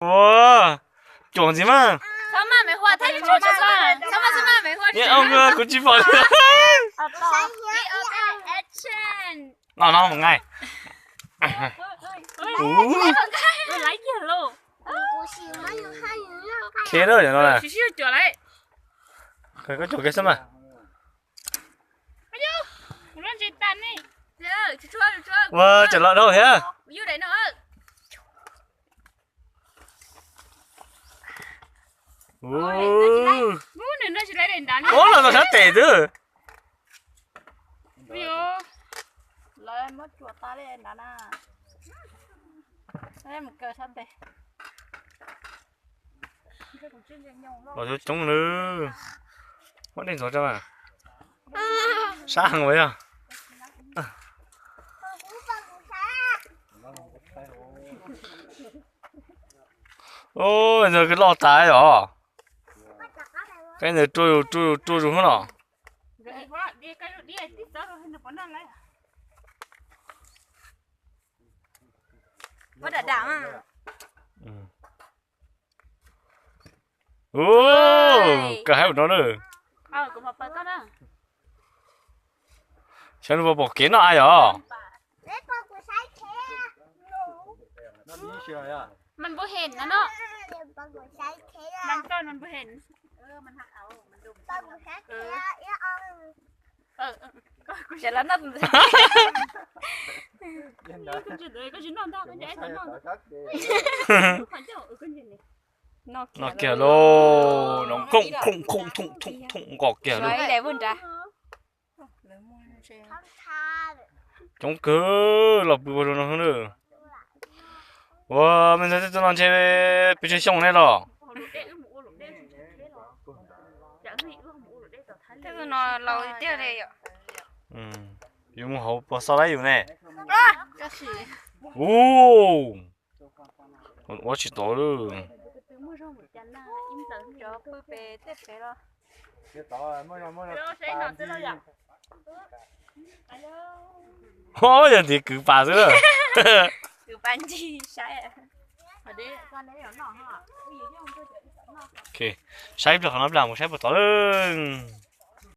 Ua, cuam ntxiv mas. Niam, kuv tsis pom li. No no mus nqaij. Kheb lawm no. Koj cuam kiag xwb mas. Ua, tseem los dhau thiab. Ua, los tau sab tes xwb. Los coob coob na. Muab dej ntxuav tso mas. Sab heev ua yog. Ua, ntawd loj tas os. Qaib ntawd ruaj zus ruaj zus ruaj zus no. Ua, kawg haib ua no na. Xyov nws puas pom kev noj a yom. No kiag lauj, no khoom khoom khoom khoom nkaus kiag lauj. Coob kawg, los pw ua zoo no na. Ua, me ntxhais tej txoj no ntshe pes tsawg xyoo ne los? Tej txoj no laus tiag li. Yus mus hauv puas xo laib yus ne. Ua, ua tsis tau lawm. Ho, yog ntiv kwv pas xwb lawm. Saib ib pliag qhov no pliag mus saib puas tod lawm.